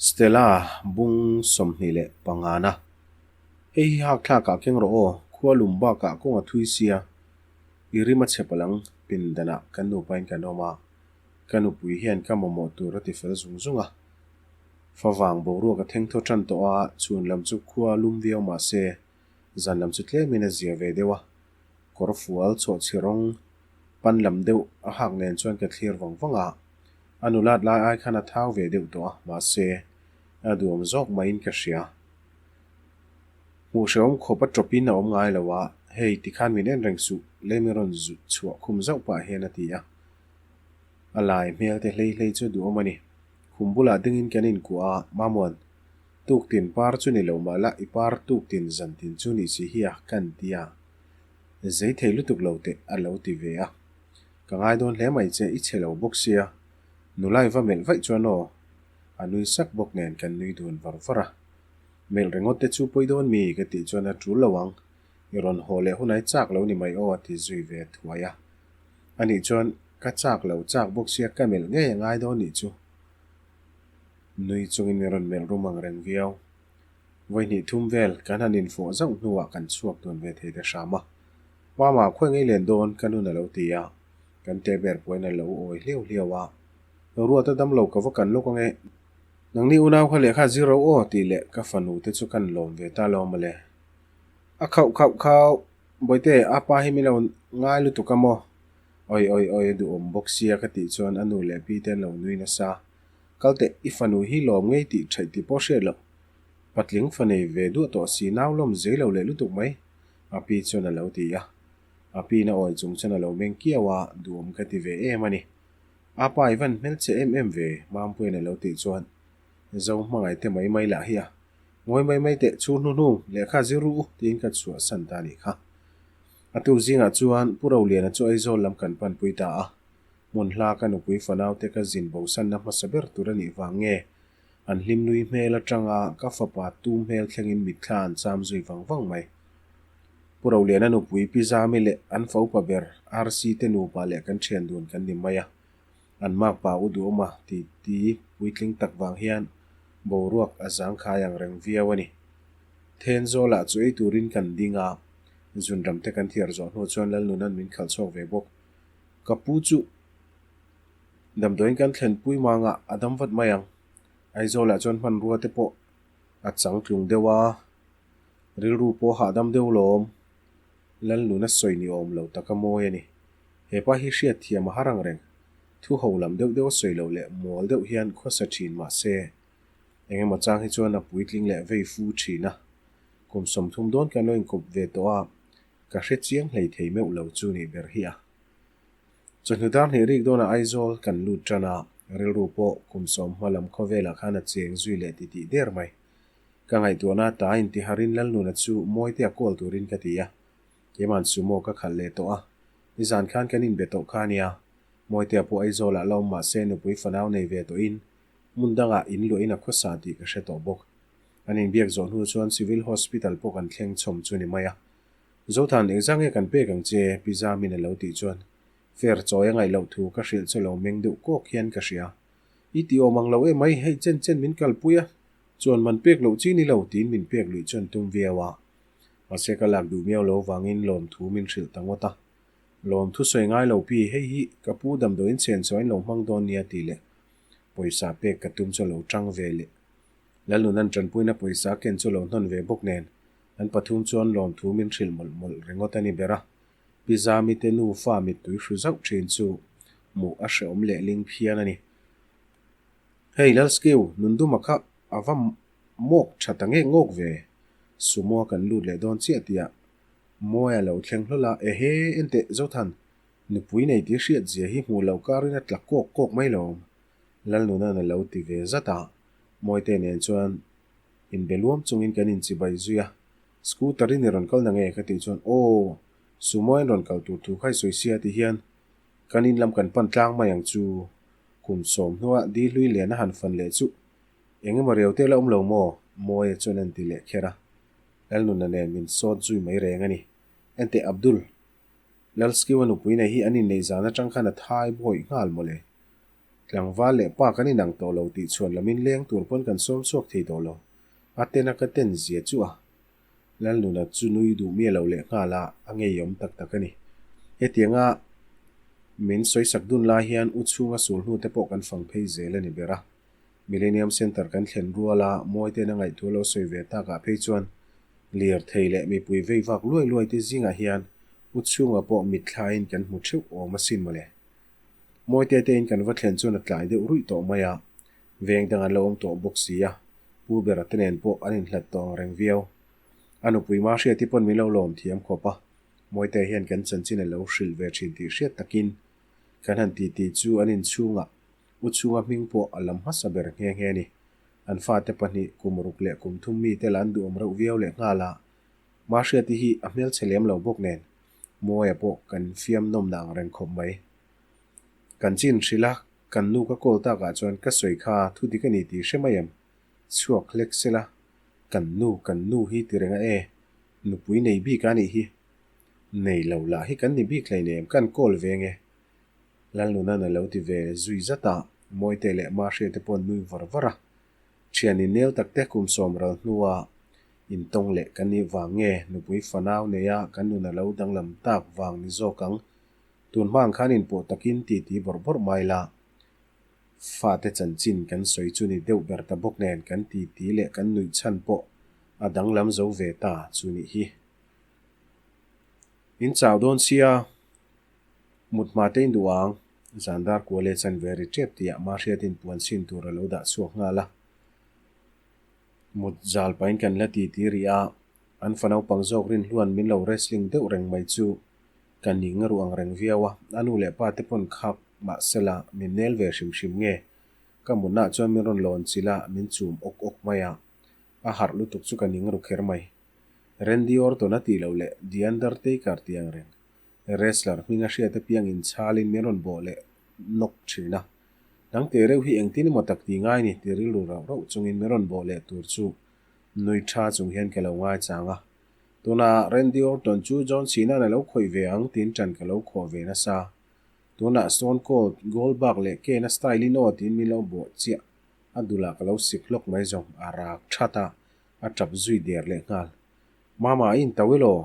Stella bung 25 na. Hei hi hak thlakah keng rawh aw, khua lum bakah kawng a thui sia, i rim a chhe palh ang, pindanah kan nupain kan awm a, ka nupui hian ka mamawh tur a ti fel zung zung a. Favang boruak a theng thaw tan tawh a, chhun lam chu khua lum viau mah se, zan lam chu tlemin a zia ve deuh a, kawr fual chhawhchhi rawng pan lam deuh a hak nen chuan ka thlir vang vang a. A nulat lai ai khan a thau ve deuh tawh a, mahse, a duhawm zawk maiin ka hria. Hmuh hrehawm khawp a tawpin a awm ngai lo a, hei tikhan min en reng suh, lei min rawn zut chhuah khum zauh pah hian a ti a. A lai hmel te hlei hlei chu duhawm a ni. Khum bulah dingin kan inkuah a, Mamuan, tuktin par chu ni lo mah la, i par tuktin zantin chu nih si hi a, kan ti a. Zei thei lutuk lo teh a lo ti ve a. Ka ngai dawn hle mai che, i chhe lo bawk sia. Nula i va melh vaih chuan aw. A nui sak bawk nen kan nui dun var var a. Melh ringawt te chu pawi dawn mi ka tih chuan a tul lo ang. I rawn haw leh hunai chak lo ni mai aw a ti zui ve thuai a. Anih chuan ka chak lo chak bawk sia ka melh ngei a ngai dawn nih chu. Nui chungin min rawn melh rum ang reng viau. Vawi hnih thum vel kan han infawh zauh hnuah kan chhuak dun ve thei ta hram a. Mama, khawi ngei len dawn? ka nun a lo ti a. Kan te ber pawhin a lo awi hliau hliau a. Ruata dam lo ka va kan lawk ange. Nangni unau kha lehkha zir ro aw tih leh ka fanu te chu kan lawm ve ta lo mawle. A khauh khauh khauh, Bawihte, a pa hi min lo ngai lutuk a maw? Awi awi awi a duhawm bawk sia ka tih chuan a nu leh pi te an lo nui nasa. Kal teh, i fanu hi lawm ngei tih theih tih pawh hriat loh. Patling fa nei ve duah tawh si nau lawm zei lo leh lutuk mai, a pi chuan a lo ti a. A pi na awi chung chuan a lo meng kiau a, duhawm ka ti ve em a ni. A pa i van hmelchhe em em ve, Mampuia'n a lo tih chuan Zo hmangaih te mai mai lah hi a. Ngawi mai mai teh chhur hnu hnu, lehkha zir ru u tiin ka chhuahsan ta a nih kha. A tuk zingah chuan Pu Roliana chu Aizawl lam kan panpui ta a. Hmun hla ka nupui fanaute ka zin bosanna hmasa ber tur a nih vang nge? An hlim nui hmel atanga ka fapa tum hmel thlengin mitthla an cham zui vang vang mai. Pu Roliana nupui Pi Zami leh an faupa ber RC te nupa leh kan thian dun kan ni mai a. An makpa u duhawma ti ti puitling tak vang hian boruak a zangkhai ang reng viau a ni. Thenzawlah chu ei turin kan ding a, zunram te kan thiar zawh hnu chuan Lalnuna'n min khalh chhuak ve bawk. Ka pu chu damdawiin kan thlen pui mangah a dam vat mai ang. Aizawlah chuan hmanrua te pawh a chang tlung deuh a, rilru pawh hahdam deuh lawm. Lalnuna sawi ni awm lo taka mawi a ni. He pa hi hriat thiam a har ang reng. Thu ho lam deuh deuh a sawi loh leh mual deuh hian khawsa thin mah se, eng emaw chang hi chuan a puitling leh vei fu thin a. Kum 30 dawn kan lo inkawp ve tawh a, ka hre chiang hlei thei meuh lo chu nih ber hi a. Chawhnu dar hnih rik dawnah Aizawl kan lut tan a, rilru pawh kum 10 hma lam khawvelah khan a cheng zui leh titih der mai. Ka ngaihtuahna ta intiharin Lalnuna chu Mawitea call turin ka ti a, keima'n sumo ka khalh leh tawh a, nizan khan kan inbe tawh kha ania, Mawitea pawh Aizawlah la awm mahse nupui fanau nei ve tawhin hmun dangah in luahin a khawsa tih ka hre tawh bawk. An inbiak zawh hnu chuan Civil Hospital pawh kan thleng chhawm chu ni mai a. Zothan engzah nge kan pek ang che? Pi Zamin a lo tih chuan Fer chawi a ngaih loh thu ka hrilh chu lo meng deuh kawk hian ka hria. I ti awm ang lo em mai, hei chen chen min kalpui a, chuan man pek loh chi ni lo tiin min pek luih chuan tum viau a. Mahse ka lak duh miau lo vangin lawmthu min hrilh ta ngawt a. Lawmthu sawi ngai lo pi, hei hi ka pu damdawiin chen chawiin lo hmang dawn nia tih leh pawisa pek ka tum chu lo tang ve leh. Lalnunan tanpuina pawisa ken chu lo hnawn ve bawk nen An pathum chuan lawmthu min hrilh mawlh mawlh ringawt a ni ber a. Pi Zami te nufa mittui hru zauh thin chu hmuh a hreawm leh ling phian a ni. Hei Lalskiu, Nunduma kha a va mawk tha ta ngek ngawk ve. Sumo a kan lut leh dawn chiah tih ah Mawi a lo thleng hlawl a, Ehe, enteh Zothan, nupui nei tih hriat zia hi hmuh loh karin a tla kawk kawk mai lo. Lalnuna'n a lo ti ve zat a, Mawite nen chuan Inbe luam chungin kan inchibai zui a, Scooter in i rawn kal na nge? ka tih chuan, Aw, Sumo in rawn kal tur thu kha i sawi sia ti hian kan in lam kan pan tlang mai ang chu. Kum 10 hnuah di hlui lian a han fan leh chu eng emaw reu te la awm lo maw? Mawia chuan a inti leh kher a, Lalnuna nen min sawt zui mai reng a ni. Enteh Abdul, Lalskiwa nupui nei hi an inneih zan atang khan a thai bawi nghal mawle. Tlangval leh pa kan inang tawh lo tih chhuan lamin leng tur pawn kan sawm chhuak thei tawh lo. A tena ka ten zia chu a. Lalnuna chu nui duh miah lo leh nghal a, a ngeiawm tak tak a ni. Hetianga min sawisak dun lai hian u chhunga sul hnu te pawh kan fang phei zel a ni ber a. Millennium Centre kan thlen rual a, Mawite'n a ngaihtuah lo sawi ve takah phei chuan lirthei leh mipui vei vak luai luai te zingah hian u chhunga pawh mitthlain kan hmu theuh awm asin mawle. Mawite tein kan va thlen chuan a tlai deuh ruih tawh mai a, veng dang an lo awm tawh bawk si a, Pu Bera te nen pawh an inhlat tawh ang reng viau. A nupui Mahriati pawn min lo lawm thiam khawp a, Mawite hian kan chanchin a lo hrilh ve thin tih hriat takin kan han titi chu an inchhungah U chhunga hming pawh a lam hmasa ber nghe nghe a ni. An fate pahnih kum ruk leh kum thum mite lah an duhawm reuh viau leh nghal a, Mahriati hi a hmelchhe lem lo bawk nen Mawia pawh kan fiam nawm na ang reng khawp mai. Kan chin hrilh a, kan nu ka call takah chuan ka sawi kha thu dik a ni tih hre mai em? Chhuak hlek sela, kan nu, kan nu hi ti reng a e, nupui nei bik a nih hi. Nei lo lah hi kan ni bik hleinem kan call ve nge. Lalnunan a lo ti ve zui zat a, Mawite leh Mahriate pawh an nui var var a. Thian innel takte kum sawm ral hnua intawng leh kan nih vang nge nupui fanau neia kan nun a lo danglam tak vang ni zawk ang? Tun hmang khan inpawh takin titi bawrh bawrh mai la. Fate chanchin kan sawi chu ni deuh ber ta bawk nen kan titi leh kan nuih chhan pawh a danglam zo ve ta chu nih hi. In chau dawn sia. Mut hma te in duh ang. Zan dar kual leh chan ve ri tep tih ah Mahriatin puan chhin tur a lo dah chhuak nghal a. Mut zal pahin kan la ti ti rih a, an fa naupang zawk rin hluan min lo wrestling deuh reng mai chu ka ning ruh ang reng viau a, a nu leh pa te pawn khak mahsela min nel ve hrim hrim nge. Ka mutna ah chuan min rawn lawn chilh a, min chum awk awk mai a, a harh lutuk chu ka ning ru kher mai. Randy Orton a tih loh leh The Undertaker tih ang reng. Wrestler hminga hriat apiang inchhalin min rawn bawh leh nawk thin a. Nang teh reuh hi engtin emaw tak ti ngai ni ti rilru rauh rauh chungin min rawn bawh leh tur chu nui tha chung hian ka lo ngaichang a. Tunah Randy Orton chu John Cena-n a lo khawih ve ang tiin ṭan ka lo khawh ve nasa. Tunah Stone Cold, Goldberg leh Kane-a style-in aw tiin min lo bawh chiah. A dulah ka lo sik hlawk mai zawng a rak that a, a ṭap zui der leh nghal. Mama, i intauh elaw?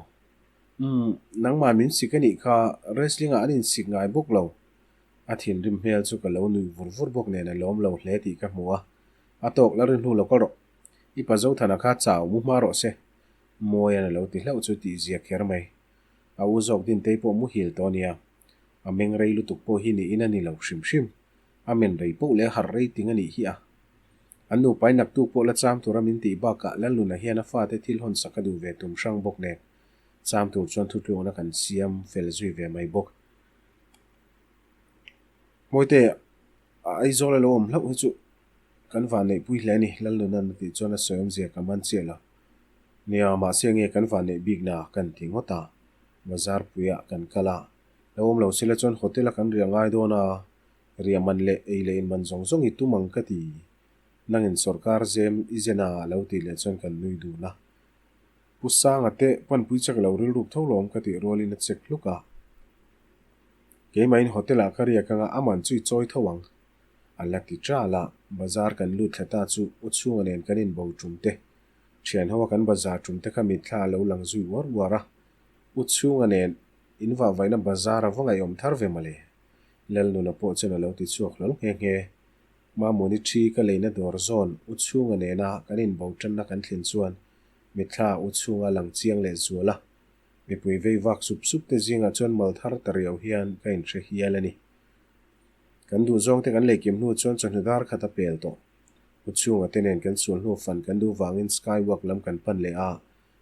Umm, nangmah min sik a nih kha, wrestling ah an insik ngai bawk lo. A thinrim hmel chu ka lo nuih vur vur bawk nen a lawm lo hle tih ka hmu a. A tawk la rin hnu lo kal rawh. I pa Zothana kha chau mu hma rawh se. Mawian a lo ti hlauh chu tih zia kher mai. A u zawk Dintei pawh muhil tawh a nia. A meng rei lutuk pawh hi niin a ni lo hrim hrim. A men rei poh leh a harh rei ting a nih hi a. An nupa in naktuk pawh la cham tura min tih bakah Lalnuna hian a fate thil hawn sak a duh ve tum hrang bawk nen cham tur chuan thutluangna kan siam fel zui ve mai bawk. Mawite, a Aizawl a lo awm hlauh hi chu kan van neihpui hle a ni, Lalnuna'n a tih chuan a sawi awmzia ka man chiah lo. Nia, mahse nge kan van neih bikna kan ti ngawt a, bazar puiah kan kal a, lo awm lo sila chuan hotel a kan riah ngai dawn a, Riah man leh ei leh in man zawng zawng i tum ang ka ti. Nangin sawrkar zem i zen a lo tih leh chuan kan nui dun a. Pu Sanga te panpui chak lo rilruk tho lawm ka tih rualin a chek hluk a. Keimahin hotel ah ka riak anga a man chu i chawi tho ang. A la ti ṭal a, bazar kan lut thla ta chu u chhunga nen kan inbo ṭum te, ṭhian ho a kan bazar ṭum te kha mitthla a lo lang zui uar uar a. U chhunga nen in vahvaihna bazar a va ngaihawm thar ve mawle. Lalnuna pawh chuan a lo ti chhuak hlawl nghe nghe. Mamuni ṭhi ka leina dawr zawn u chhunga nena kan inbo ṭanna kan thlen chuan mitthla u chhunga lang chiang leh zual a. Mipui vei vak sup sup te zingah chuan mal thar ta riau hian ka inhre hial a ni. Kan duh zawng te kan leikim hnu chuan chawhnu dar khat a pel tawh. U chhunga te nen kan sual hnu fan kan duh vangin skywalk lam kan pan leh a,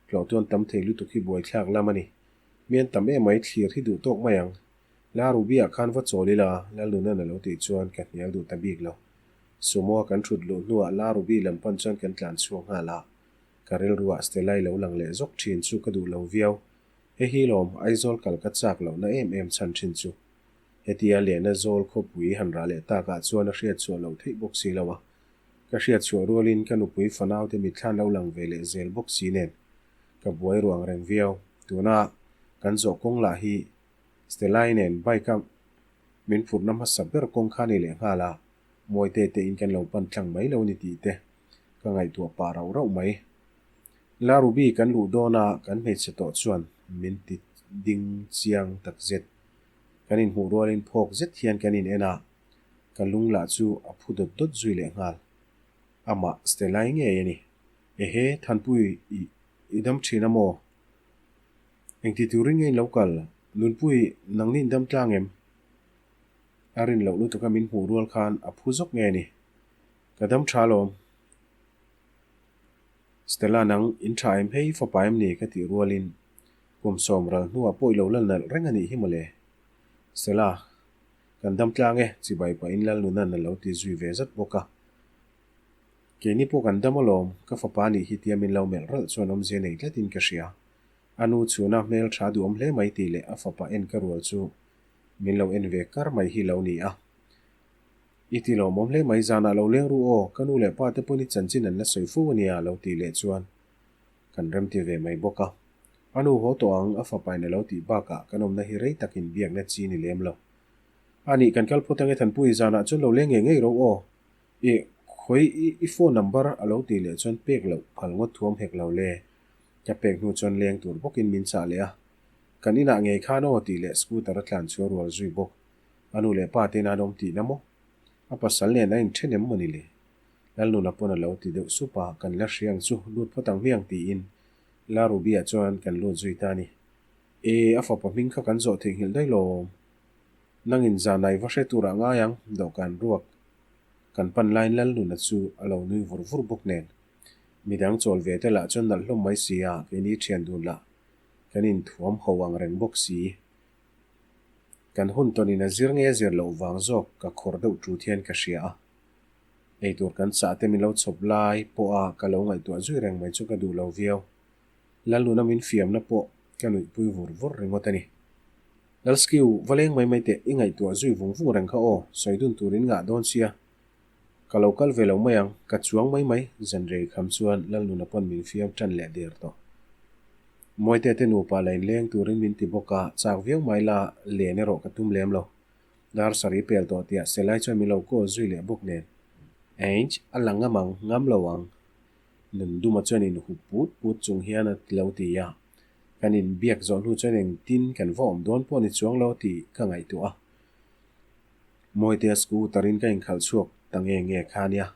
tlawhtuan tam thei lutuk hi buaithlak lam a ni. Mian tam emai thlir hi duh tawk mai ang. La Ruby-ah khan va chawl ila, Lalnunan a lo tih chuan ka hnial duh ta bik lo. Sumo-a kan thut luh hnuah La Ruby lam pan chuan kan tlan chhuak nghal a. Ka rilruah Stella-i lo lang leh zawk thin chu ka duh lo viau. Hei hi lawm, Aizawl kal ka chak lohna em em chhan thin chu. Hetia Lehna zawl khawpui han rah leh takah chuan a hriat chhuah loh theih bawk si lo a. Ka hriat chhuah rualin ka nupui fanaute mitthlan lo lang ve leh zel bawk si nen ka buai ruang reng viau. Tuna kan zawh kawng lah hi Stella-i nen bike-a min phurhna hmasa ber kawng kha a ni leh nghal a. Mawite te in kan lo pan tlang mai lo ni tih te ka ngaihtuah pah rauh rauh mai. La Ruby kan luh dawn a, kan hmeichhe tawh chuan min ti ding chiang tak zet. Kan inhmuh rualin phawk zet hian kan in en a, ka lung lah chu a phu dawt dawt zui leh nghal. Amah Stella-i ngei a ni. Ehe, Thanpui, i i dam thin a maw? Engti turin nge in lo kal? Nunpui, nangni in dam tlang em? A rin loh lutuk a min hmuh rual khan a phu zawk nge ni? Ka dam tha alawm. Stella nang in tha em hei fapa em ni ka tih rualin kum sawm ral hnuah pawh i lo lal nalh reng a nih hi mawle. Stella, kan dam tlang e, chibai pahin Lalnunan a lo ti zui ve zat bawk a. Keini pawh kan dam alawm, ka fapa nih hi tia min lo melh ralh chuan awmzia nei tlatin ka hria. A nu chhuna hmel tha duhawm hle mai tih leh a fapa en ka rual chu min lo en ve kar mai hi lo ni a. I ti lawmawm hle mai, zanah lo leng ru aw, ka nu leh pa te pawn i chanchin an la sawi fo a nia lo tih leh chuan kan remti ve mai bawk a. A nu haw tawh ang, a fapa in a lo tih bakah kan awmna hi rei takin biakna chi ni lem lo. A nih kan kal phawt ange Thanpui, zanah chuan lo leng ngei ngei ro aw. I khawi i i phone number a lo tih leh chuan pek loh phal ngawt thuam hek lo le. Ka pek hnu chuan leng tur bawkin min chah leh a. Kan inah ngei khan aw tih leh scooter a tlan chhuah rual zui bawk. A nu leh pa te'n an awm tihna maw? A pasal nen a inthen em maw ni le? Lalnuna pawn a lo ti deuh sup a, kan la hria ang chu, lut phawt ang hmiang tiin La Ruby-ah chuan kan lut zui ta a ni. E, a fapa hming kha kan zawh theihnghilh daih lawm. Nangin zanai va hre turah ngai ang, dawhkan ruak kan pan laiin Lalnuna chu a lo nui vur vur bawk nen. Midang chawl ve te lah chuan nalh hlawm mai si a, keini thian dun lah kan inthuam ho ang reng bawk si. Kan hun tawnin a zir nge a zir loh vang zawk ka khawr deuh tut hian ka hria a. Eitur kan chah te min lo chhawp lai pawha ka lo ngaihtuah zui reng mai chu ka duh lo viau. Lalnuna min fiamna pawh ka nuihpui vur vur ringawt a ni. Lalskiu, va leng mai mai teh, i ngaihtuah zui vung vung reng kha aw, sawi dun turin ngah dawn sia. Ka lo kal ve lo mai ang, ka chuang mai mai, zanrei kham chuan Lalnuna pawn min fiam tan leh der tawh. Mawite te nupa la inleng turin min ti bawk a, chak viau mai la, len erawh ka tum lem lo. Dar sarih pel tawh tiah Selai chuan min lo call zui leh bawk nen. Einch, a la ngam ang, ngam lo ang. Nunduma chuan inhup put put chung hian a lo ti a, kan inbiak zawh hnu chuan engtin kan va awm dawn pawh ni chuang lo tih ka ngaihtuah a. Mawitea scooter in ka inkhalh chhuak ta nge nge kha nia.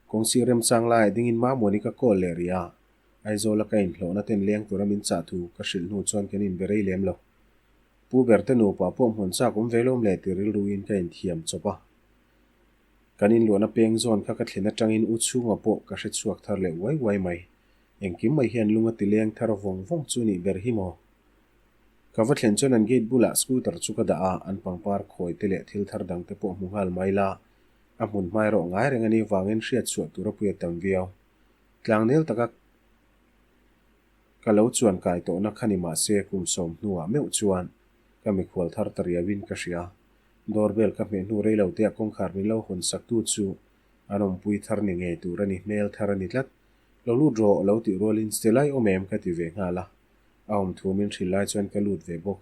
Kawngsir remchang laiah dingin Mamuani ka call leh rih a, Aizawl a ka inhlawhna ten leng tura min chah thu ka hrilh hnu chuan kan inbe rei lem lo. Pu Berte nupa pawh hmun chak awm ve lawm le ti rilruin ka inthiam chawp a. Kan inluahna peng zawn kha ka thlen atangin u chhunga pawh ka hre chhuak thar leh uai uai mai. Engkim mai hian lung a ti leng thar vawng vawng chu nih ber hi maw? Ka va thlen chuan an gate bulah scooter chu ka dah a, an pangpar khawi te leh thil thar dang te pawh hmu nghal mai la, a hmun hmai erawh ngai reng a nih vangin hriat chhuah tur a pui a tam viau. Tlangnel taka ka lo chuan kai tawhna kha ni mahse kum sawm hnuah meuh chuan ka mikhual thar ta riauin ka hria. Doorbell ka hmeh hnu rei lo te a kawngkhar min lo hawn sak tu chu an awmpui thar ni ngei tur a ni, hmel thar a ni tlat. Lo lut rawh, lo tih rualin Stella-i awm em ka ti ve nghal a. A awm thu min hrilh lai chuan ka lut ve bawk.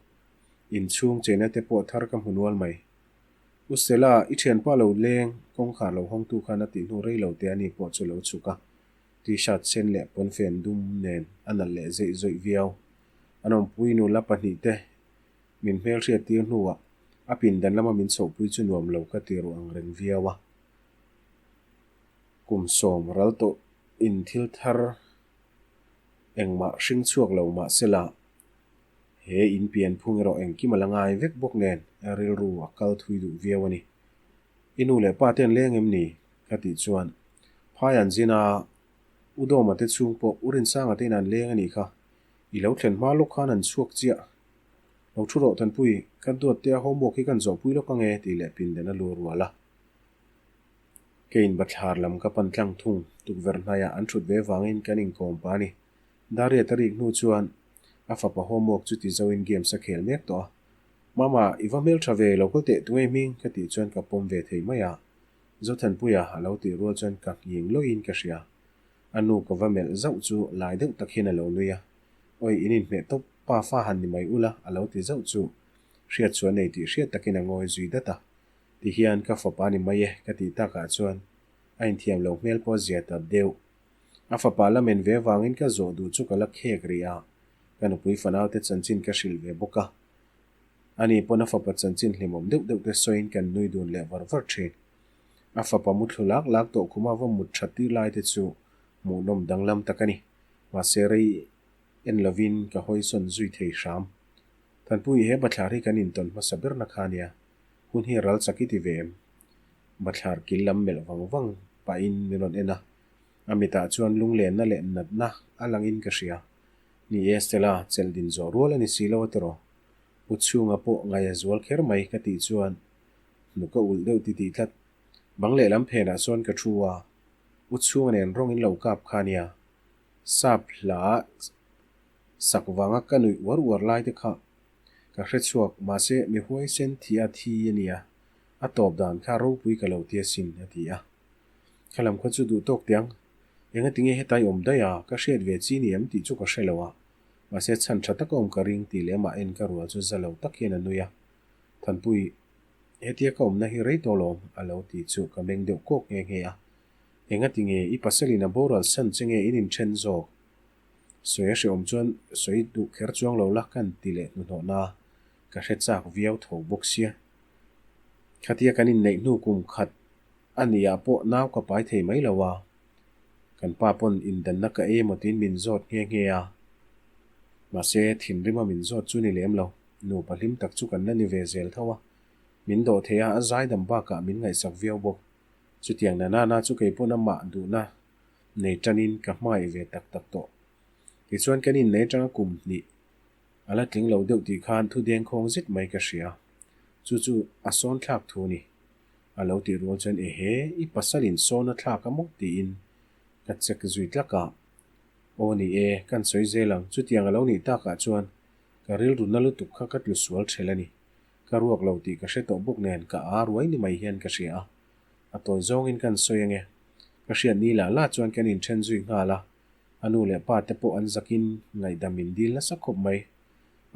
Inchhung cheina te pawh thar ka hmu nual mai. U Stella, i thianpa lo leng, kawngkhar lo hawngtu khan a tih hnu rei lo te ani pawh chu lo chhuk a. T-shirt sen leh pawnfen dum nen a nalh leh zeih zawih viau. An awmpui nula pahnih te min hmelhriat tir hnuah a pindan lama min chhohpui chu nuam lo ka ti ruh ang reng viau a. Kum sawm ral tawh in thil thar Engmah hring chhuak lo mahsela, he in pian phung erawh engkim a la ngai vek bawk nen rilru a kal thui duh viau a ni. I nu leh pa te an leng em ni? ka tih chuan phai an zin a, U Dawma te chhung pawh U Rinsanga te in an leng a nih kha, i lo thlen hma lawk khan an chhuak chiah. Lo thu rawh Thanpui, ka duat te a homework hi kan zawhpui lawk ange tih leh pindan a lu rual a. Keiin bathlar lam ka pan tlang thung, tukverh hnaiah an thut ve vangin kan inkawm pa a ni. Dariat a rik hnu chuan a fapa homework chu ti zoin games a khel mek tawh a. Mama, i va hmel tha ve, lo kal teh tunge hming? ka tih chuan ka pawm ve thei mai a. Zothanpuia a lo tih rual chuan ka nghing lawin ka hria. A nu ka va melh zauh chu lai deuh tak hian a lo nui a. Oi, in inhmeh tawp, pa fa han ni mai ula a lo ti zauh chu hriat chuan nei tih hriat takin a ngawi zui dat a. Tihian ka fapa ni mai e ka tih takah chuan a inthiam lo hmel pawh a zia ta deuh. A fapa la men ve vangin ka zawh duh chu ka la khek rih a, ka nupui fanaute chanchin ka hrilh ve bawk a. Ani pawn a fapa chanchin hlimawm deuh deuh te sawiin kan nui dun leh var var thin. A fapa muthlu lak lak tawh khuma va mut that tir lai te chu hmuhnawm danglam tak a ni. Mahse rei en lovin ka hawisawn zui thei hram. Thanpui he bathlar hi kan intawn hmasa ber na kha nia, hun hi ral chak i ti ve em? Bathlar kil lam melh vang vang pahin min rawn en a, a mitah chuan lunglenna leh natna a langin ka hria. Ni e Stella, chelh din zawh rual a ni si lo a tiraw? U chhunga pawh ngaih a zual kher mai ka tih chuan hnuk a ulh deuh titih tlat. Bang lehlam phenah chuan ka thu a, U chhunga nen rawng in lo kap kha nia. Sap hla sak vanga ka nuih uar uar lai te kha ka hre chhuak, mahse mi huaisen thi a thi a nia, a tawp dan kha ropui ka lo ti asin a ti a. Khalam kha chu duh tawk tiang, engati nge hetai awm daih a, ka hriat ve chi ni em tih chu ka hre lo a, mahse chhan tha taka awm ka ring tih leh amah en ka rual chu za lo tak hian a nui a. Thanpui, hetia ka awmna hi rei tawh lawm a lo ti chu ka meng deuh kawk nghe nghe a. Engati nge i pasalin a boral san che nge in inthen zawk? Sawi a hrehawm chuan sawi duh kher chuang lo la kan ti leh hnuhnawhna ka hre chak viau tho bawk sia. Khatia kan inneih hnu kum khat a niah pawh nau ka pai thei mai lo a, kan pa pawn indanna ka ei emaw tiin min zawt nghe nghe a. Mahse thinrima min zawt chu ni lem lo, nupa hlim tak chu kan la ni ve zel tho a, min dawh thei a, a zaidam bakah min ngaihsak viau bawk. Chutiang na nana chu kei pawn amah duhna nei tanin ka hmangaih ve tak tak tawh. Tichuan kan innei atanga kum hnih a la tling lo deuh tih khan thu dengkhawng zet mai ka hria. Chu chu a sawn thlak thu a ni. A lo tih rual chuan ehe, i pasal in sawn a thlak a maw tiin ka check zui tlak a. Aw ni e, kan sawi zel ang, chutiang a lo nih takah chuan ka rilru na lutuk kha ka tlu sual ṭhel a ni. Ka ruak lo tih ka hre tawh bawk nen ka aa ruai ni mai hian ka hria a. A tawi zawngin kan sawi ange. Ka hriat ni lah lah chuan kan inthen zui nghal a, a nu leh pa te pawh an zakin ngaihdam min dil nasa khawp mai.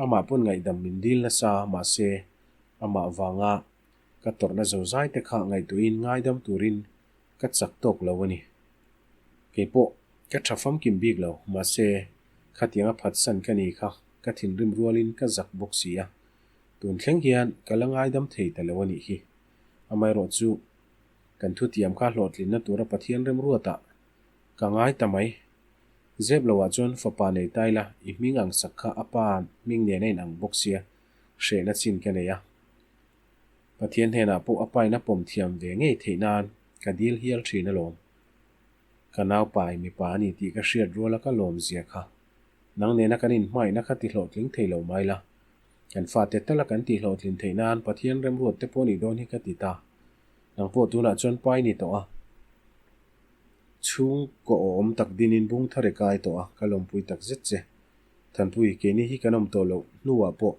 Amah pawn ngaihdam min dil nasa mahse amah vanga ka tawrhna zozai te kha ngaihtuahin ngaidam turin ka chak tawk lo a ni. Keipawh ka tha famkim bik lo mahse khatianga phatsan ka ni kha ka thinrim rualin ka zak bawk si a, tun thleng hian ka la ngaidam thei ta lo a nih hi. Amaherawh chu kan thutiam kha hlawhtlinna tura Pathian remruatah ka ngai ta mai. Zep loah chuan fapa nei tai la, i hming ang sak kha a pa hming nen a inang bawk sia, hrehna chin ka nei a. Pathian hnenah pawh a pain a pawm thiam ve ngei theih nan ka dil hial thin alawm. Ka naupai mipa a ni tih ka hriat ruala ka lawm zia kha. Nang nena kan inhmaihna kha ti hlawhtling thei lo mai la. Kan fate tala kan tih hlawhtlin theih nan Pathian remruat te pawh nih dawn hi ka ti ta. Nang pawh tunah chuan pai ni tawh a. Chhungkaw awm tak dinin bung thar i kai tawh a, ka lawmpui tak zet che. Thanpui, keini hi kan awm tawh loh hnuah pawh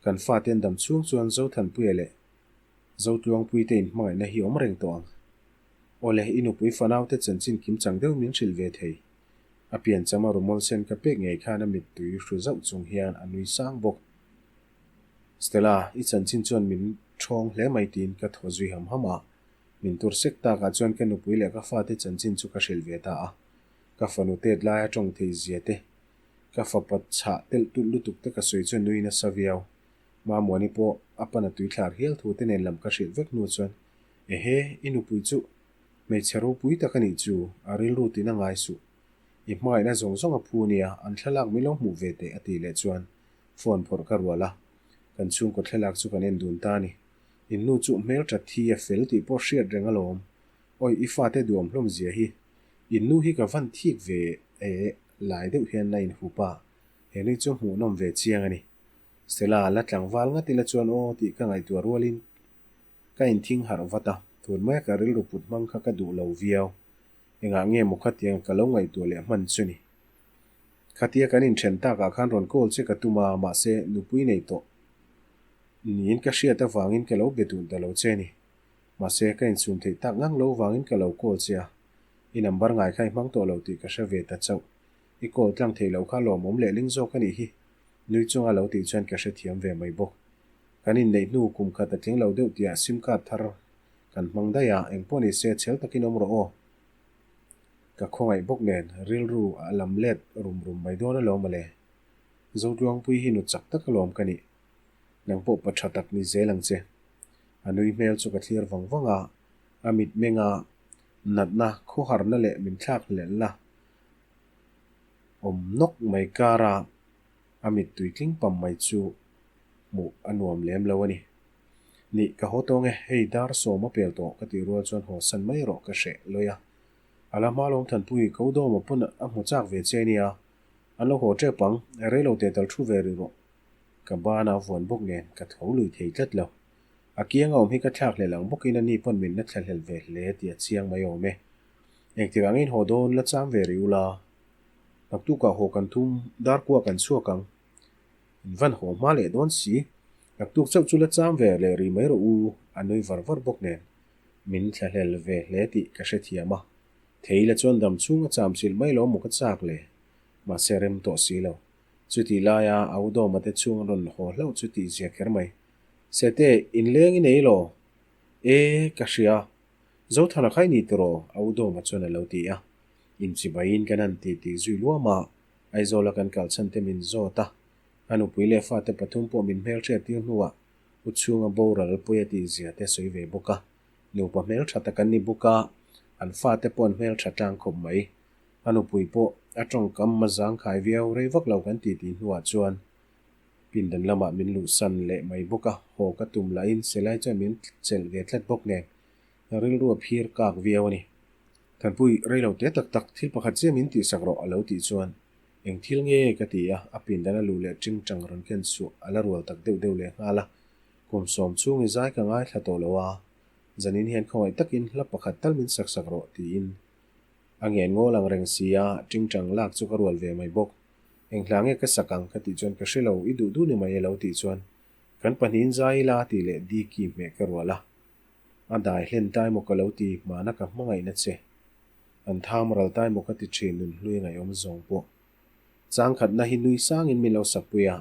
kan fate an dam chhung chuan Zothanpuia leh Zotluangpui te inhmangaihna hi awm reng tawh ang. Awle, i nupui fanaute chanchin kim chang deuh min hrilh ve thei. A piancham a rumol sen ka pek ngei khan a mittui hru zauh chung hian a nui sang bawk. Stella, i chanchin chuan min thawng hle mai tiin ka thaw zui ham ham a. Min tur sek takah chuan ka nupui leh ka fate chanchin chu ka hrilh ve ta a. Ka fanu tet laia tawng thei zia te, ka fapa chhah telh tulh lutuk te ka sawi chuan nui nasa viau. Mamuani pawh a pana tuithlar hial thu te nen lam ka hrilh vek hnu chuan, Ehe, i nupui chu Hmeichhe ropui tak a nih chu, a rilru tin a ngai suh. I hmangaihna zawng zawng a phu nia, an thlalak min lo hmuh ve teh a tih leh chuan phone phawrh ka rual a. Kan chhungkaw thlalak chu kan en dun ta a ni. In nu chu hmeltha thi a fel tih pawh hriat reng alawm. Awi i fate duam hlawm zia hi. In nu hi ka van thik ve e lai deuh hian a inhup a, he nui chu hmuhnawm ve chiang a ni. Stella la tlangval ngat ila chuan aw tih ka ngaihtuah rualin Ka inthing harh vat a, tun maia ka rilru put hmang kha ka duh lo viau. Engah nge maw khatiang ka lo ngaihtuah leh hman chu ni? Khatia kan inthen takah khan rawn call che ka tum a, mahse nupui nei tawh niin ka hriat avangin ka lo be duh ta lo che ni. Mahse ka insum theih tak ngang lo vangin ka lo call che a, i number ngai kha i hmang tawh lo tih ka hre ve ta chauh. I call tlang theih loh kha lawmawm leh ling zawk a nih hi, nui chunga lo tih chuan ka hrethiam ve mai bawk. Kan inneih hnu kum khat a tling lo deuh tihah sim card thar Kan hmang daih a, engpawh ni se chhel takin awm rawh aw. Ka khawngaih bawk nen rilru a lam let rum rum mai dawn alawm mawle. Zotluangpui hi nu chak tak alawm ka nih. Nang pawh pa tha tak ni zel ang che. A nui hmel chu ka thlir vang vang a, a mitmenga natna khawharna leh min thlak hlelhna awm nawk mai kara a mittui tling pam mai chu hmuh a nuam lem lo a ni. Nih, ka haw tawng e, hei dar sawm a pel tawh ka tih rual chuan haw san mai rawh ka hreh lawi a. A la hma lawm Thanpui, ko dawm a pawn a hmu chak ve che nia. An lo haw tep ang, rei lo teh tal thu ve rih rawh. Ka ban a vuan bawk nen ka tho lui thei tlat lo. A kiang a awm hi ka thlak hlel ang bawkin a ni pawn min la thlahlel ve hle tih a chiang mai awm e. Engtik angin haw dawn la cham ve rih ula. Naktukah haw kan thum, dar kua kan chhuak ang. In van haw hma leh dawn si. Naktuk chauh chu la cham ve leh rih mai rawh u, a nui var var bawk nen. Min thlahlel ve hle tih ka hrethiam a. Thei la chuan dam chhung a cham chilh mai lo maw ka chak le. Mahse rem tawh si lo. Chutih laia a u Dawma te chhung an rawn haw hlauh chu tih zia kher mai. Sete, inleng i nei lo? E, ka hria. Zothana kha i ni tiraw? A u Dawma chuan a lo ti a. Inchibaiin kan han ti tih zui luam a, Aizawla kan kal chhan te min zawt a. A nupui leh fate pathum pawh min hmelhriat tir hnuah u chhunga boral pawi a tih zia te sawi ve bawk a. Nupa hmeltha tak an ni bawk a, an fate pawh an hmeltha tlang khawp mai. A nupui pawh a tawngkam a zangkhai viau rei vak lo kan titi hnuah chuan pindan lamah min luhsan leh mai bawk a, haw ka tum lahin Selai chuan min chelh ve tlat bawk nen rilru a phir kak viau a ni. Thanpui, rei lo te tak tak thil pakhat chiah min tihsak rawh a lo tih chuan eng thil nge ka ti a, a pindan a luh leh ting tang rawn ken chhuah a la rual tak deuh deuh leh nghal a, kum sawm chhung i zai ka ngaithla tawh lo a, zanin hian khawngaih takin hla pakhat tal min sak sak rawh tiin A ngen ngawl ang reng si a, tingtang lak chu ka rual ve mai bawk. Eng hla nge ka sak ang ka tih chuan ka hre lo, i duh duh ni mai e lo tih chuan kan pahnihin zai ila tih leh Diki hmeh ka rual a. A dai hlen tai maw ka lo ti, hmana ka hmangaihna che. An tham ral tai maw ka ti thin nun hlui ngaihawm zawng pawh. Changkhatna hi nui sangin min lo sakpui a,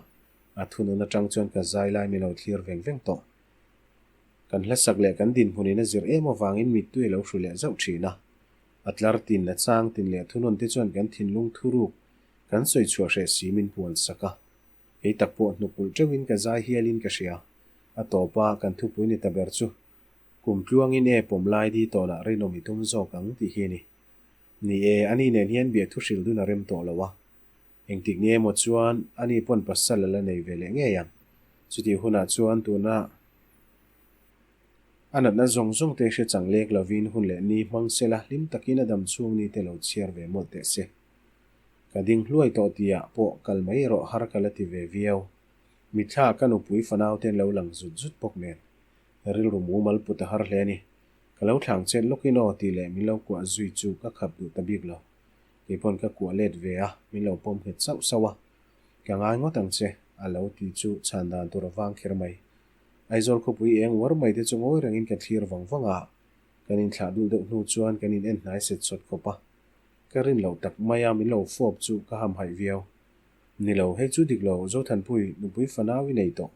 a thunun atang chuan ka zai lai min lo thlir veng veng tawh. Kan hlasak leh kan dinhmunin a zir em avangin mittui a lo hru leh zauh thin a. A tlar tin, a chang tin leh a thunawn te chuan kan thinlung thuruk kan sawi chhuah hreh si min puan sak a. Kei tak pawh hnukulh teuhin ka zai hialin ka hria. A tawp a, kan thupui ni ta ber chu kum tluangin e pawm lai di tawnah rinawm i tum zawk ang tih hi a ni. Ni e, ani nen hian bia thu hrilh dun a rem tawh lo a. Engtik ni emaw chuan ani pawn pasal a la nei ve leh ngei ang. Chutih hunah chuan tuna A natna zawng zawng te hre chang lek lovin hun leh ni hmang sela hlim takin a dam chhung ni te lo chhiar ve mawlh teh se. Ka ding hluai tawh tihah pawh kal mai erawh har ka la ti ve viau. Mitthla ka nupui fanau ten lo lang zut zut bawk nen. Rilru mumal put a har hle a ni. Ka lo thlang chet lawkin aw tih leh min lo kuah zui chu ka khap duh ta bik lo. Keipawn ka kuah let ve a, min lo pawm nghet sauh sauh a. Ka ngai ngawt ang che, a lo ti chu chhan dan tur a vang kher mai. Aizawl khawpui eng uar mai te chu ngawi rengin ka thlir vang vang a, kan inthlah dul deuh hnu chuan kan in en hnai set sawt khawp a. Ka rin loh tak mai a min lo fawp chu ka hamhaih viau. Ni lo, hei chu dik lo, Zothanpui, nupui fanau i nei tawh.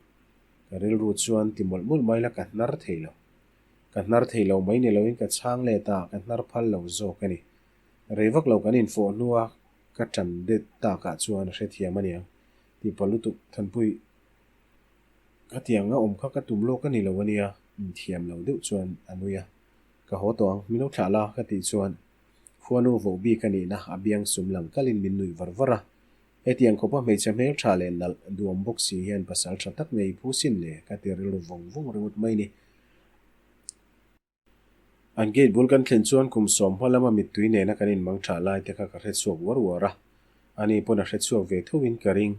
Ka rilru chuan ti mawlh mawlh mai la ka hnar thei lo. Ka hnar thei lo mai ni loin ka chhang let a, ka hnar phal lo zawk a ni. Rei vak lo kan infawh hnua ka ṭan det takah chuan a hrethiam a niang. Tihpah lutuk, Thanpui, Khatiang a awm kha ka tum lawk a ni lo a nia, inthiam lo deuh chuan a nui a. Ka haw tawh ang, min lo thlah la ka tih chuan khuanu voh bik a nihna a biang sum lang kalin min nuih var var a. Hetiang khawpa hmeichhe hmel tha leh nalh duam bawk si hian pasal tha tak nei phu sin le ka ti rilru vawng vawng ringawt mai ni. An gate bul kan thlen chuan kum sawm hma lama mittui nena kan inmang tha lai te kha ka hre chhuak uar uar a, ani pawn a hre chhuak ve thoin ka ring.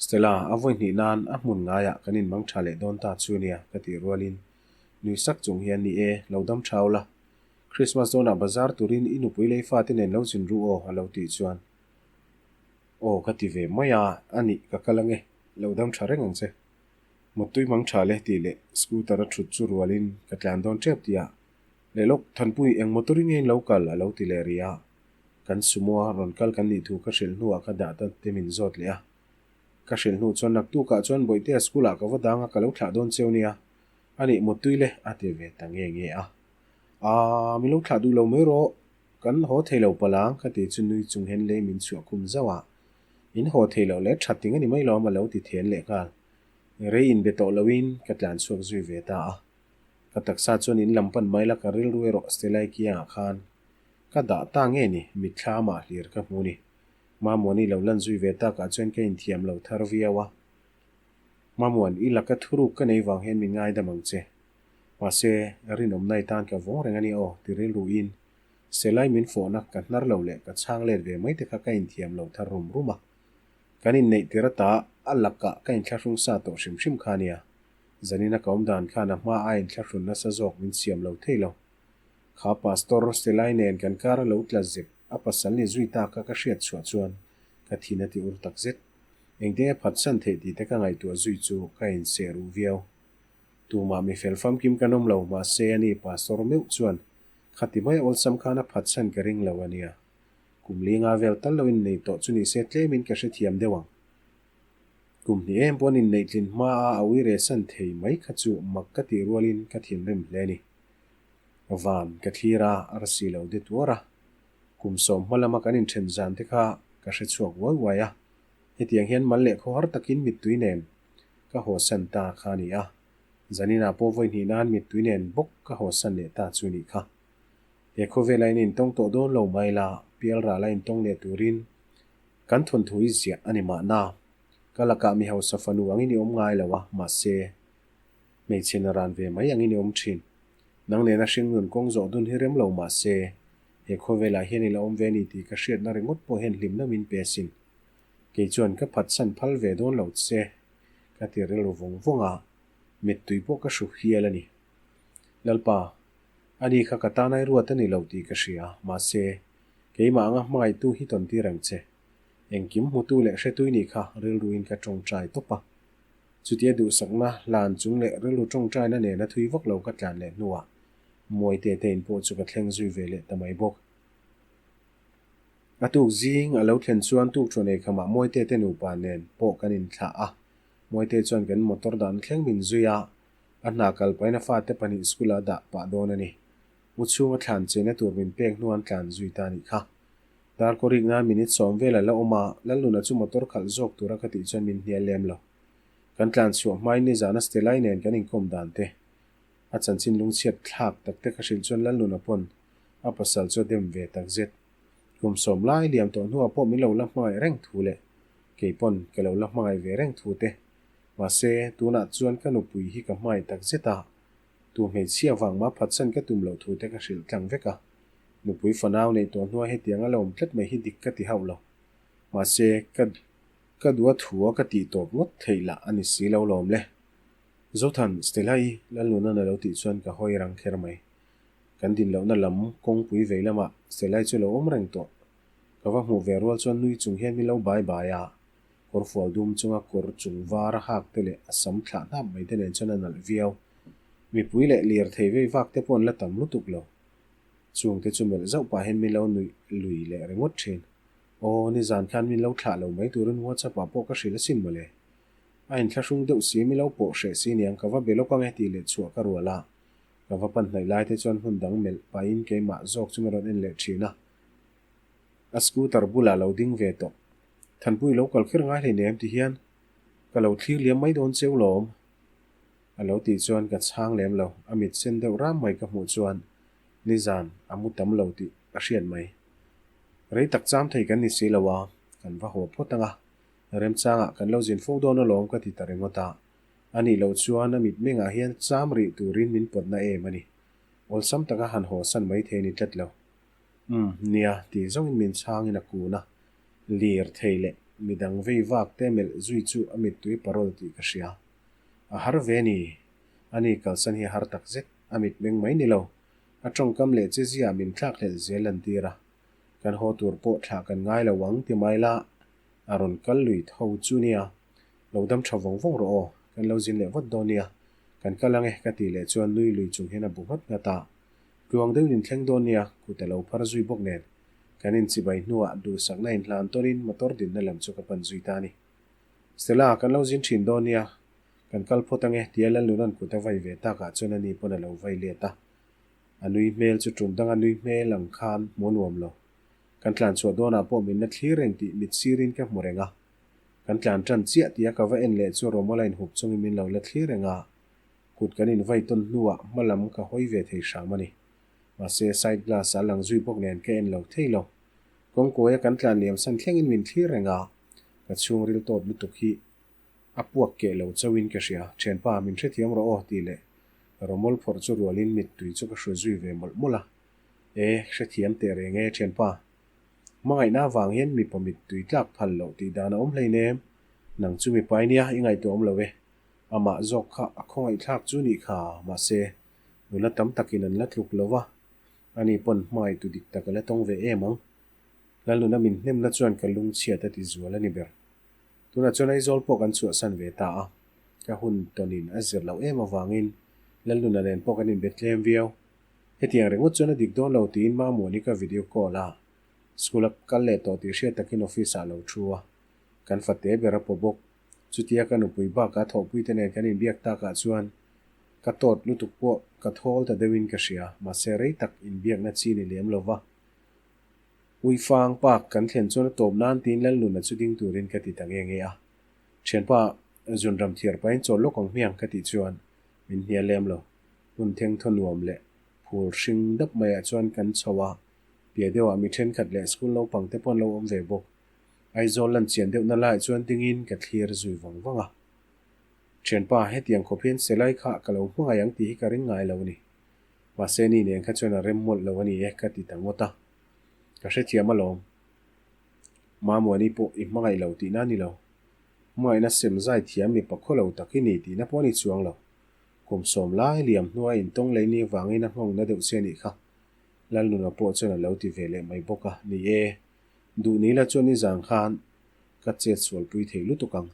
Stella, a vawi hnih nan a hmun ngaiah kan inmang tha leh dawn ta chu nia ka tih rualin nui sak chung hian ni e, lo dam thau la. Christmas dawnah bazar turin i nupui lei fate nen lo zin ru aw a lo tih chuan aw ka ti ve mai a, anih ka kal ange, lo dam tha reng ang che. Muttui mang tha le tih leh scooter a thut chu rualin ka tlan dawn tep tih a, Leh lawk, Thanpui, eng motor i ngein lo kal? a lo ti leh rih a. Kan sumo a rawn kal kan nih thu ka hrilh hnuah ka dah ta te min zawt leh a. Ka hrilh hnuh chuan naktukah chuan Bawihtea school ah ka va dang a ka lo thlah dawn cheu nia. A nih muttui le a ti ve ta nge nge a. Aa, min lo thlah duh lo mai rawh, kan haw thei lo palh ang ka ti chu nui chung hian lei min chhuah khum zauh a. In haw thei loh leh that ting a ni mai lawm a lo ti then leh nghal. Rei inbe tawh loin ka tlan chhuak zui ve ta a. Ka taksa chuan in lam pan mai la ka rilru erawh Stelai kiangah khan ka dah ta nge ni mitthla amah hlir ka hmu ni. Mamuani lo lan zui ve takah chuan ka inthiam lo thar viau a. Mamuan, i laka thuruk ka nei vang hian min ngaidam ang che. Mahse, rinawmna i tan ka vawng reng a ni aw, ti rilruin Selai min fawhna ka hnar lo leh ka chhang let ve mai te kha ka inthiam lo thar rum rum a. Kan inneih tir ata a lakah ka inthlahrung sa tawh hrim hrim kha a nia. Zanina ka awm dan khan a hma a inthlahrun nasa zawk min siam lo thei lo. Kha Pastor Selai nen kan kar a lo tla zep a pasal ni zui ta kha ka hriat chhuah chuan ka thin a ti ur tak zet. Engtin nge phatsan theih tih te ka ngaihtuah zui chu ka inseh ruh viau. Tumah mi fel famkim kan awm lo, mahse ani Pastor meuh chuan khati mai awlsam khan a phatsan ka ring lo a nia. Kum li nga vel tal lo innei tawh chu nise tlemin ka hrethiam deuh ang. Kum hnih em pawn inneih tlin hma a a uire san thei mai kha chu mak ka tih rualin ka thinrim hle a ni. Van ka thlir a, a rasi lo de tuar a. Kum sawm hma lama kan inthen zan te kha ka hre chhuak uai uai a. Hetiang hian mal leh khawhar takin mittui nen ka hawsan ta kha a ni a. Zaninah pawh vawi hnih nan mittui nen bawk ka hawsan leh ta chu nih kha. He khawvela in intawng tawh dawn lo mai la, pialral a intawng leh turin kan thawnthu i ziah a ni mahna. Ka lakah mi hausa fanu angin i awm ngai lo a, mahse, hmeichhe na ran ve mai angin i awm thin. Nang nena hringnun kawng zawh dun hi rem lo mahse, he khawvelah hian i la awm ve a ni tih ka hriatna ringawt pawh hian hlimna min pe asin. Kei chuan ka phatsan phal ve dawn lo che, ka ti rilru vawng vawng a, mittui pawh ka hru hial a ni. Lalpa, ani kha ka tan ai ruat a ni lo tih ka hria, mahse, keimah anga hmangaihtu hi tawn tir ang che. Engkim hmutu leh hretui nih kha rilruin ka tawngtai tawp a. Chutia duhsakna hlan chung leh rilru tawngtaina nena thui vak lo ka tlan leh hnuah Mawite te in pawh chu ka thleng zui ve leh ta mai bawk. A tuk zing a lo thlen chuan tukṭhuan eikhamah Mawite te nupa nen pawh kan inthlah a. Mawite chuan kan motor dahna thleng min zui a, a hna kal pahin a fate pahnih school-ah a dah pah dawn a ni. U chhunga thlan chena tur min pek hnu an tlan zui ta a nih kha. Darkaw rik nan minute sawm vel a la awm a, Lalnuna chu motor khalh zawk tura ka tih chuan min hnial lem lo. Kan tlan chhuah hmain nizana Stelai nen kan inkawm dan te, a chanchin lungchhiat thlak tak te ka hrilh chuan Lalnuna pawn a pasal chu a dem ve tak zet. Kum sawm lai liam tawh hnuah pawh min lo la hmangaih reng thu leh kei pawn ka lo la hmangaih ve reng thu te. Mahse, tunah chuan ka nupui hi ka hmangaih tak zet a, tu hmeichhia vang mah phatsan ka tum loh thu te ka hrilh tlang vek a. Nupui fanau neih tawh hnuah hetiang a la awm tlat mai hi dik ka ti hauh lo. Mahse, ka ka duh a thu a ka tih tawp ngawt theih lah a ni si lo lawm le. Zothan, Stella-i Lalnunan a lo tih chuan ka hawi rang kher mai. Kan din lohna lam kawngpui vei lamah Stella-i chu lo awm reng tawh. Ka va hmuh ve rual chuan nui chung hian min lo bai bai a. Kawrfual dum chunga kawr chung var a hak te leh a sam thlah hnap mai te nen chuan a nalh viau. Mipui leh lirthei vei vak te pawh an la tam lutuk lo. Chungte chu melh zauh pah hian min lo nuih lui leh ringawt thin. Aw, nizan khan min lo thlah lo mai turin WhatsApp ah pawh ka hrilh asin mawle. A inthlahrung deuh si min lo pawh hreh si niang ka va be lawk ange tih leh chhuah ka rual a. Ka va pan hnaih lai te chuan hmun dang melh pahin keimah zawk chu min rawn en leh thin a. A scooter bulah lo ding ve tawh. Thanpui lo kal kher ngai hleinem ti hian ka lo thlir liam mai dawn cheu lawm. A lo tih chuan ka chhang lem lo, a mit sen deuh ram mai ka hmuh chuan nizan a mu tam lo tih a hriat mai. Rei tak cham thei kan ni si lo a, kan va haw phawt ang a, remchangah kan lo zin fo dawn alawm ka ti ta ringawt a. A nih loh chuan a mitmengah hian cham rih turin min pawtna em a ni. Awlsam taka han haw san mai thei a ni tlat lo. Umm, nia, tih zawngin min chhangin a kun a. Lir thei leh midang vei vak te melh zui chu a mittui parol tih ka hria. A har ve ni. Ani kalsan hi a har tak zet. A mitmeng mai ni lo. A tawngkam leh che ziah min thlak hlelh zel an tir a. Kan haw tur pawh thlah kan ngai lo ang ti mai la, a rawn kal lui tho chu nia. Lo dam tha vawng vawng rawh aw, kan lo zin leh vat dawn nia. Kan kal ang e ka tih leh chuan nui lui chung hian a bu nghat nghat a. Tluang deuhin in thleng dawn nia, kut a lo phar zui bawk nen. Kan inchibai hnuah duhsakna inhlan tawnin motor dinna lam chu ka pan zui ta a ni. Stella, kan lo zin thin dawn nia. Kan kal phawt ange, tia Lalnuna'n kut a vai ve takah chuan ani pawn a lo vai let a. A nui hmel chu tum danga nui hmel ang khan hmu a nuam lo. Kan tlan chhuah dawnah pawh min la thlir reng tih mit sirin ka hmu reng a. Kan tlan tan chiah tia ka va en leh chu Romola inhup chungin min lo la thlir reng a. Kut kan invai tawn hnuah hma lam ka hawi ve thei hram a ni. Mahse side glass a lang zui bawk nen ka en lo thei lo. Kawngkawia kan tlan liam san thlengin min thlir reng a, ka chhungril tawt lutuk hi a puak keh lo chauhin ka hria. Thianpa, min hrethiam rawh aw tih leh Romol phawrh chu rualin mittui chu ka hru zui ve mawlh mawlh a. E, hrethiam teh reng e thianpa. Hmangaihna avang hian mipa mittui tlak phal loh tih dan a awm hleinem. Nang chu mipa i nia, i ngaihtuah awm lo e. Amah zawk kha a khawngaihthlak chu nih kha, mahse, nula tam takin an la tluk lo va, ani pawn hmangaihtu dik tak a la tawng ve em ang. Lalnuna min hnemna chuan ka lungchhiat a ti zual a ni ber. Tunah chuan Aizawl pawh kan chhuahsan ve ta a, ka hun tawnin a zir loh em avangin Lalnuna nen pawh kan inbe tlem viau. Hetiang ringawt chuan a dik dawn lo tiin Mamuani ka video call a, school a kal leh tawh tih hriat takin office ah a lo thu a, kan fate ber a paw bawk. Chutia ka nupui bakah thawhpuite nen kan inbiak takah chuan ka tawt lutuk pawh ka thawl ta deuhin ka hria, mahse rei tak inbiakna chi ni lem lo va. Uifang Park kan thlen chuan a tawp nan tiin Lalnuna chu ding turin ka ti ta nge nge a. Thianpa, zunram thiar pahin chawl lawk ang hmiang ka tih chuan min hnial lem lo. Hun thengthaw nuam leh phul hring dap maiah chuan kan chho a, piah deuhah mi thenkhat leh school naupang te pawh an lo awm ve bawk. Aizawl lan chian deuhna laiah chuan dingin ka thlir zui vang vang a. Thianpa, hetiang khawp hian Selai kha ka lo hmangaih ang tih hi ka ring ngai lo a ni. Mahse ni nen kha chuan a rem mawlh lo a ni e ka ti ta ngawt a. Ka hrethiam alawm. Mamuani pawh i hmangaih lo tihna a ni lo. Hmangaihna sem zai thiam mipa khaw lo tak i ni tihna pawh a ni chuang lo. Kum sawm lai liam hnua intawng lei ni avangin a nghawngna deuh che a nih kha. Lalnuna pawh chuan a lo ti ve leh mai bawk a, ni e. Duh ni la chuan nizan khan ka chet sualpui thei lutuk ang.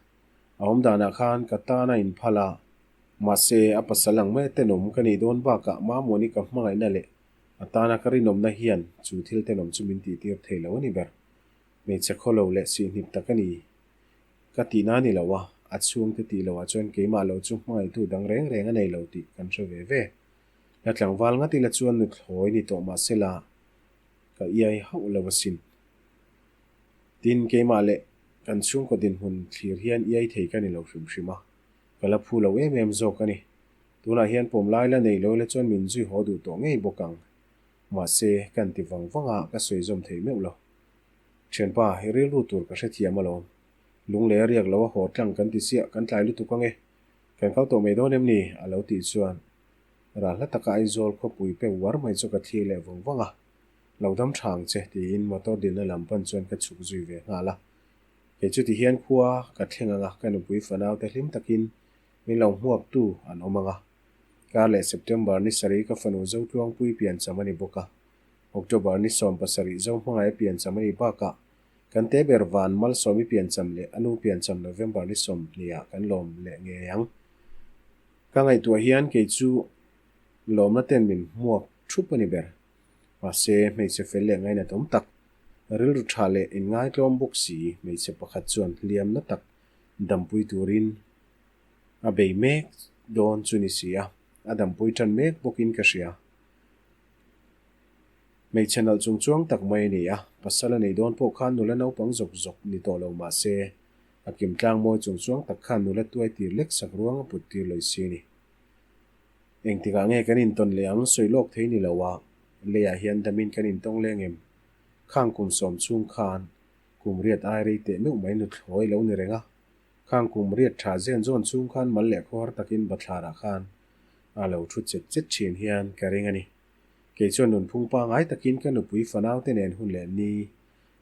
A awm danah khan ka tan a inphal a, mahse a pasal ang mai tenawm ka nih dawn bakah Mamuani ka hmangaihna leh a tana ka rinawmna hian chu thil tenawm chu min tihtir thei lo a ni ber. Hmeichhe khawlo leh sihhnip tak a ni. Ka tihna a ni lo a, a chhungte tih loah chuan keimah lo chu hmangaihtu dang reng reng a nei lo tih kan hre ve ve. La tlangval ngat ila chuan nuthlawi ni tawh mahsela Ka iai hauh lo asin. Tin, keimah leh kan chhungkaw dinhmun thlir hian iai thei ka ni lo hrim hrim a, ka la phu lo em em zawk a ni. Tunah hian pawm lai la nei lo ila chuan min zui haw duh tawh ngei bawk ang. Mahse, kan ti vang vang a, ka sawi zawm thei meuh lo. Thianpa, i rilru tur ka hrethiam alawm. Lunglei a riak lo a haw tlang kan ti chiah, kan tlai lutuk ange. Kan kal tawh mai dawn em ni? a lo tih chuan Ral hla taka Aizawl khawpui pe uar mai chu ka thlir leh vang vang a, Lo dam tha ang che tiin motor dinna lam pan chuan ka chhuk zui ve nghal a. Kei chuti hian khua ka thleng ang a, ka nupui fanau te hlim takin min lo hmuaktu an awm ang a. Kar leh September ni sarih ka fanu Zotluangpui piancham a ni bawk a, October ni 70 Zohmangaia piancham a nih bakah kan te ber Van Malsawmi piancham leh a nu piancham November ni 20 ah kan lawm leh ngei ang. Ka ngaihtuah hian kei chu lawmna ten min hmuak thup a ni ber. Mahse, hmeichhe fel leh ngainat awm tak, rilru tha leh inngaitlawm bawk si hmeichhe pakhat chuan hliamna tak dampui turin a bei mek dawn chu ni si a, a dampui tan mek bawkin ka hria. Hmeichhe nalh chung chuang tak mai a ni a, pasal a nei dawn pawh khan nula naupang zawk zawk ni tawh lo mahse, A kim tlang mawi chung chuang tak khan nula tuai tir lek sak ruang a put tir lawih si a ni. Engtikah nge kan intawn leh ang sawi lawk thei ni lo a, leiah hian damin kan intawng leng em? Khang kum sawm chhung khan kum riat ai rei teh meuh mai nuthlawi lo ni reng a, khang kum riat tha zen zawn chhung khan mal leh khawhar takin bathlarah khan a lo thu chet chet thin hian ka ring a ni. Kei chuan nunphung pangai takin ka nupui fanaute nen hun leh ni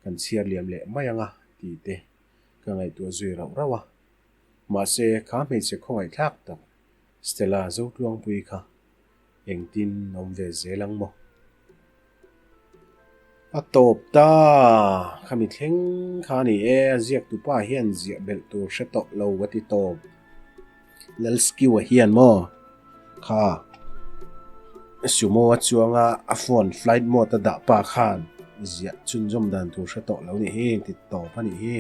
kan chhiar liam leh mai ang a tih te ka ngaihtuah zui rauh rauh a. Mahse, kha hmeichhe khawngaihthlak tak Stella Zotluangpui kha engtin awm ve zel ang maw? A tawp ta! Khami thleng kha a ni e, a ziaktupa hian ziah belh tur hre tawh lo a ti tawp. Lalskiwa hian maw kha sumo a chuanga a phone flight mode a dah pa khan ziah chhunzawm dan tur hre tawh lo nih hi ti tawp a nih hi.